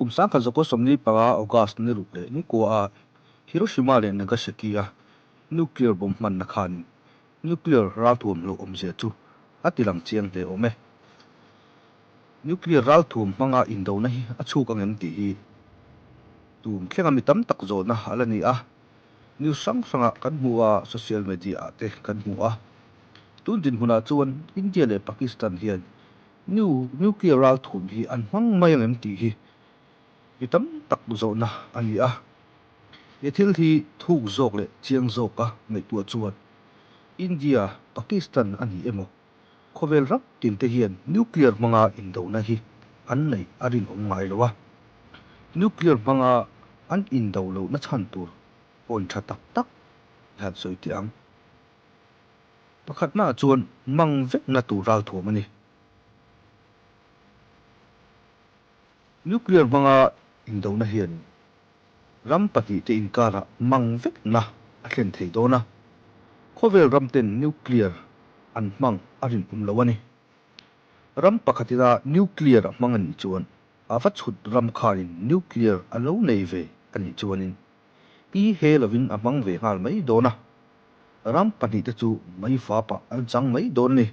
Kum 1945 August ni ruk leh ni kua a Hiroshima leh Nagasaki a nuclear bomb hmanna khanin nuclear ralthuam hlauhawmzia chu a tilang chiang hle awm e. Nuclear ralthuam hmanga indona hi a chhuk angem tih hi tum thlenga mi tam tak zawhna a la ni a. News hrang hrangah kan hmu a, social media ah te kan hmu a. Tun dinhmunah chuan India leh Pakistan hian Nuclear ralthuam hi an hmang mai angem tih hi mi tam tak zawhna a ni a. He thil hi thuk zawk leh chiang zawka ngaihtuah chuan India, Pakistan a ni emaw khawvel ram tin te hian nuclear hmanga indona hi an neih a rinawm ngai lo a. Nuclear hmanga an indo lohna chhan tur point tha tak tak i han sawi teh ang. Pakhatnaah chuan mang vekna tur ralthuam a ni. Nuclear hmanga indona hian ram pahnihte inkarah mang vekna a thlen thei dawn a, khawvel ramten nuclear an hmang a rinawm lo a ni. Ram pakhatina nuclear a hmang a nih chuan a va chhut ram khanin nuclear a lo nei ve a nih chuanin i he lovin a hmang ve nghal mai dawn a. Ram pahnihte chu mei vapah an chang mai dawn a ni.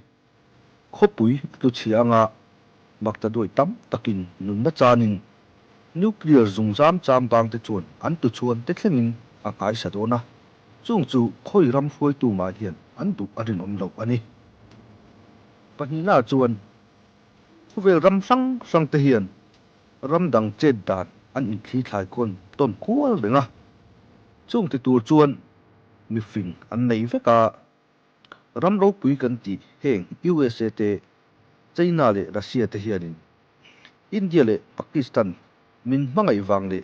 Khawpui a tlu chhia anga makta duai tam takin nunna chanin nuclear zungzam cham bangte chuan an tuchhuan te thlengin a nghaisa dawn a, chung chu khawi ram hruaitu mah hian an duh a rinawm loh a ni. Pahnihna chuan khawvel ram hrang hrangte hian ram dang chet dan an inthli thlai kawn tawn kual reng a, chung ti tur chuan mifing an nei vek a. Ram ropui kan tih heng USA te, China leh Russia te hianin India leh Pakistan min hmangaih vang leh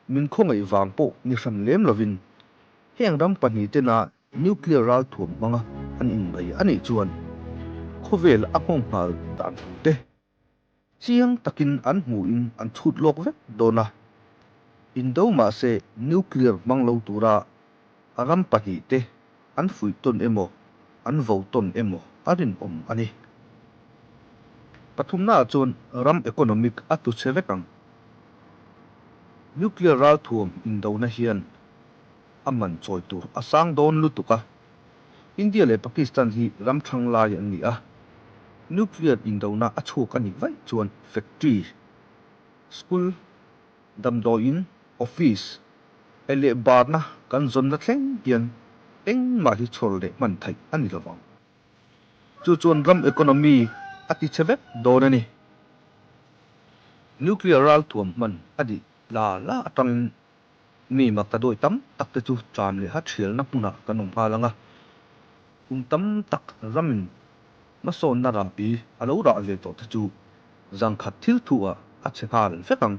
min khawngaih vang pawh ni hran lem lovin heng ram pahnih tena nuclear ralthuam hmanga an inbei a nih chuan khawvel a nghawng nghal dan tur te Chiang takin an hmuhin an chhut lawk vek dawn a, indo mahse nuclear hmang lo tura a ram pahnihte an fuih tawn emaw an vo tawn emaw a rinawm a ni. Pathumnaah chuan ram economic a tlu chhe vek ang. Nuclear ralthuam indona hian a man chawi tur a sang dawn lutuk a. India leh Pakistan hi ram thlang lai an ni a, nuclear indona a chhuak a nih vaih chuan factory, school, damdawiin, office, ei leh barna kan zawnna thleng hian engmah hi chhawr leh hman theih a ni lovang. Chu chuan ram economy a ti chhe vek dawn a ni. Nuclear ralthuam hman a dih la la atangin Mi maktaduai tam tak te chu ṭam leh ha ṭhialna hmunah kan awm nghal ang a, kum tam tak ramin hmasawnna rahbi a lo rah ve tawh te chu zangkhat thil thuah a chhe nghal vek ang.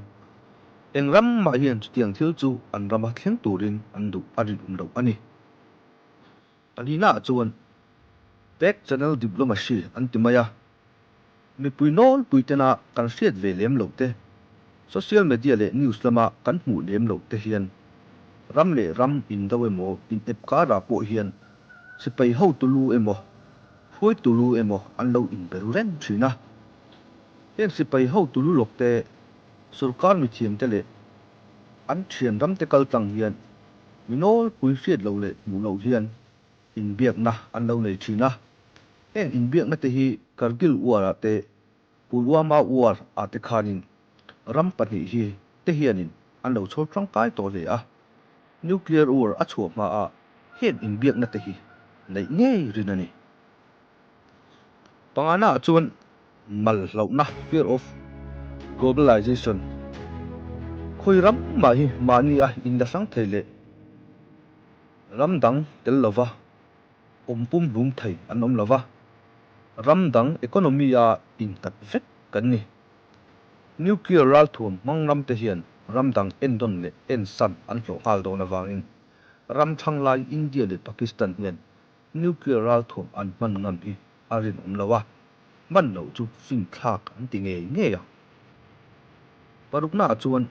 Eng ram mah hian chutiang thil chu an rama thleng turin an duh a rinawm loh a ni. Pahnihnaah chuan back channel diplomacy an ti mai a, mipui nawlpui tena kan hriat ve lem loh te, social media leh news lama kan hmuh lem loh te hian ram leh ram indo emaw inep karah pawh hian sipai hotu lu emaw hruaitu lu emaw an lo inbe ru reng thin a. Heng sipai hotu lu lawk te, sorkar mithiamte leh an thian ramte kaltlang hian Mi nawlpui hriat loh leh hmuh loh hian inbiakna an lo nei thin a. Heng inbiakna te hi Kargil War ah te, Pulwama War ah te khanin ram pahnih hi te hianin an lo chhawr tangkai tawh hle a. Nuclear War a chhuah hma ah heng inbiakna te hi neih ngei rin a ni. Pangana ah chuan mal hlauhna, fear of globalization, khawi ram mah hi mahni a inla hrang thei leh ram dang tel lova awm pumhlum thei an awm lova, ram dang economy a innghat vek kan ni. Nuclear ralthuam hmang ram te hian ram dang endawn leh ensan an hlawh nghal dawn avangin ram thlanglai India leh Pakistan hian Nuclear ralthuam an hman ngam hi a rinawm lo a, hman loh chu finthlak an ti ngei ngei ang. Paruknaah chuan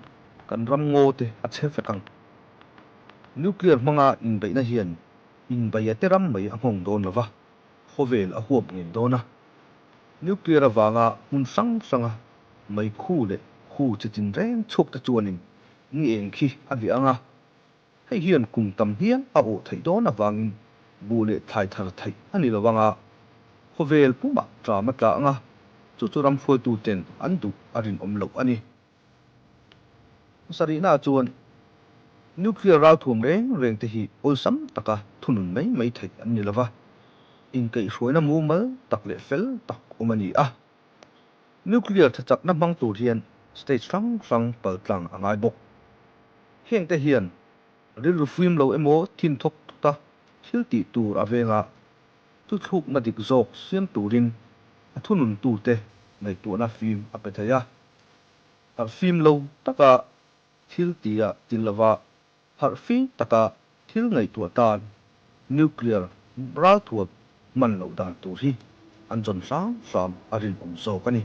kan ram ngaw te a chhe vek ang. Nuclear hmanga inbeihna hian inbeia te ram mai a nghawng dawn lo va, khawvel a huap ngei dawn a. Nuclear avanga hmun hrang hranga meikhu leh khu chi tin reng chhuak te chuanin ni eng khi a hliah ang a, hei hian kum tam hial a awh theih dawn avangin buh leh thlai thar theih a ni lo ang a, khawvel pumah ṭam a tla ang a, chu chu ram hruaituten an duh a rinawm loh a ni. Sarihnaah chuan nuclear ralthuam reng reng te hi awlsam taka thunun mai mai theih an ni lova, inkaihhruaina mumal tak leh fel tak awm a ni a. Nuclear thachakna hmang tur hian stage hrang hrang paltlang a ngai bawk. Hengte hian rilru fim lo emaw thinthawk thuta thil tih tur a venga Thuthlukna dik zawk siam turin a thununtute ngaihtuahna fim a pe thei a. Harh fim lo taka thil tia til lova harh fim taka thil ngaihtuah tan nuclear ralthuam hman loh dan tur hi an zawn hram hram a rinawm zawk a ni.